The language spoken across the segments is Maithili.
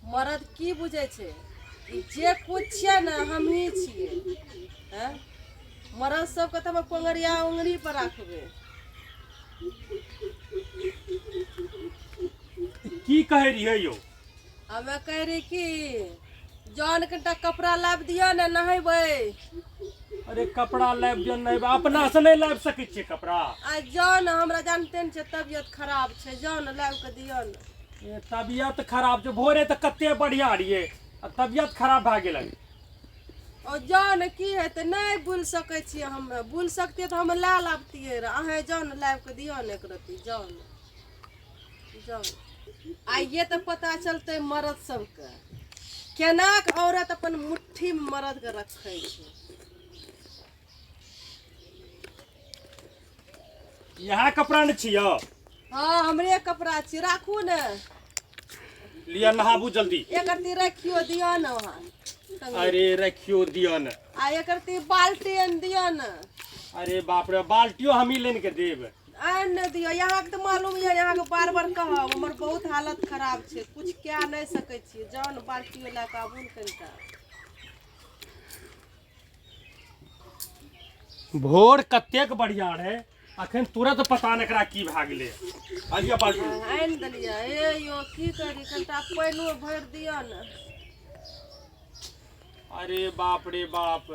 मरद की बुझै छै ई जे कुछ छियै ने हमही छियै। हैं, मरद सबके तऽ हम पोंगरिया उंगली पर राखबै। की कहै रहियै यौ? हमे कहै रही कि जौन कनिटा कपड़ा लाबि दिअ ने, नहेबै। अरे कपड़ा लाबि दिअ नहेबै, अपना से नहि लाबि सकै छियै कपड़ा। आ जाउ ने, हमरा जानते ने छै तबियत खराब छै, जाउ ने लाबि कऽ दिअ ने। ए, तबियत खराब छै? भोरे तऽ कते बढ़िया रहियै आ तबियत खराब भए गेलै। ओ जाउ ने, की हेतै? नहि बुलि सकै छियै हमे, बुलि सकतियै तऽ हम लए लाबतियै रऽ। अहेँ जाउ ने, लाबि कऽ दिअ ने एक रत्ती, जाउ ने, जाउ ने। आइए तऽ पता चलतै मरद सबके केना कऽ औरत अपन मुट्ठीमे मरदके रखै छै। इएह कपड़ा ने छियै? हँ, हमरे कपड़ा छी, राखू ने। लिअ, नहाबू जल्दी। एक रत्ती रखियो दिअ ने वहाँ। अरे रखियो दिअ ने। आ एक रत्ती बाल्टीन दिअ ने। अरे बाप रे, बाल्टियो हमही लेन के देब? आनि नहि दिअ। अहाँके तऽ मालूम यऽ, अहाँके बार बार कहब, हमर बहुत हालत खराब छै, कुछ कए नहि सकै छियै। जाउ ने, बाल्टियो लए कऽ आबू ने कनिटा। भोर कतेक बढ़िया रहे, अखन तुरंत पता नहि एकरा की भए गेलै। आलिया बाल्टी आनि देलियै। हे यौ, की करी, कनिटा पानिओ भरि दिअ ने। अरे बाप रे बाप।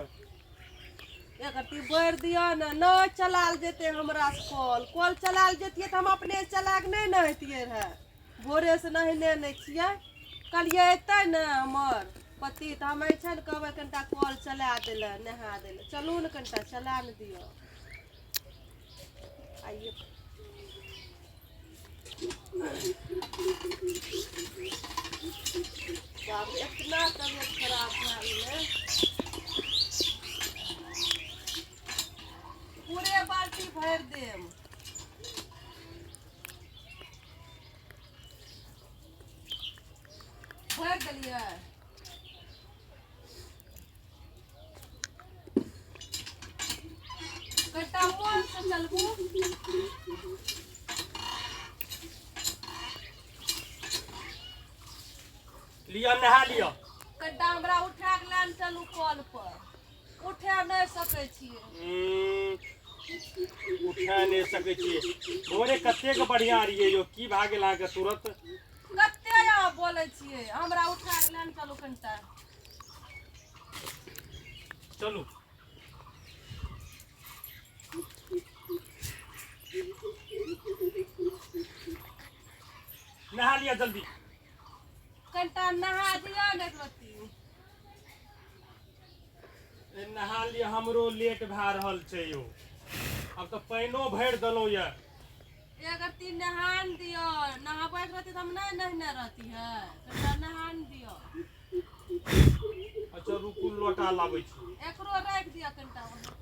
एक रत्ती भरि दिअ ने, नहि चलायल जेतै हमरा से कल। कल चलायल जैतियै तऽ हम अपने चला कऽ नहि नहैतियै रहए। भोरेसँ नहेने नहि छियै। कहलियै अयतै ने हमर पति तऽ हम जे छै ने कहबै कनिटा कल चला दै लए, नहा दै लए। चलू ने, कनिटा चला ने दिअ। आइए। बाप रे, इतना तबियत खराब भए गेलै। पूरे बाल्टी भरि देब। भरि देलियै। कनिटा मोनसँ चलबू। लिअ, नहा लिअ। कनिटा हमरा उठा कऽ लए चलू कल पर, उठा नहि सकै छियै। उठा नहि सकै छियै? भोरे कतेक बढ़िया रहियै यौ, की भए गेल अहाँके तुरंत? कते अहाँ बोलै छियै, हमरा उठा कऽ लए चलू कनिटा। चलू, नहा लिअ जल्दी। कनिटा नहा दिअ ने एक रत्ती। ए, नहा लिअ, हमरो लेट भए रहल छै यौ। आब तऽ पानिओ भरि देलहुँ यऽ। एक रत्ती नहान दिअ। नहाबैके रहती तऽ हम नहि नहेने रहती है। कनिटा नहान दिअ। अच्छा रुकू, लोटा लाबै छी। एकरो राखि दिअ कनिटा वहाँ।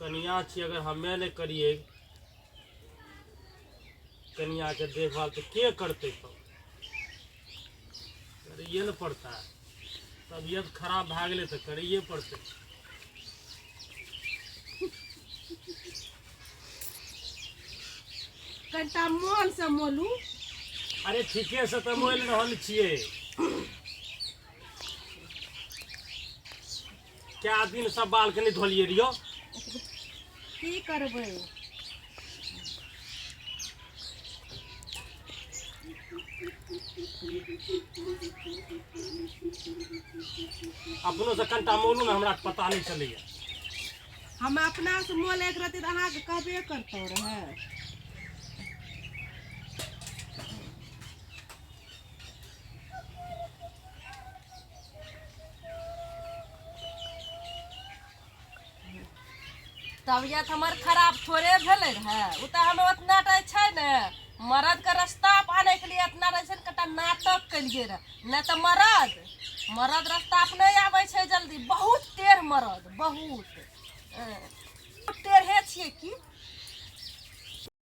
कनिया छी, अगर हमे नहि करियै कनियाके देखभाल तऽ के करतै? तब करैए ने पड़ता। तबियत खराब भए गेलै तऽ करैए पड़तै। कनिटा मोनसँ मोलू। अरे ठीके से तऽ मोलि रहल छियै। कए दिन सब बालके नहि धोलियै रियो। की करबै? अपनो से कनिटा मोलू ने, हमरा पता नहि चलैया। हम अपना से मोलैके रहतै तऽ अहाँके कहबे करतौ रहए। तबियत हमर खराब थोड़े भेलै रहए। ओ तऽ हम ओतना टा छै ने मरदके रास्ता पर आनैके लिए एतना रहै छै ने, कनिटा नाटक केलियै रहए। नहि तऽ मरद मरद रास्ता पर नहि आबै छै जल्दी। बहुत टेढ़ मरद, बहुत टेढ़े छियै की।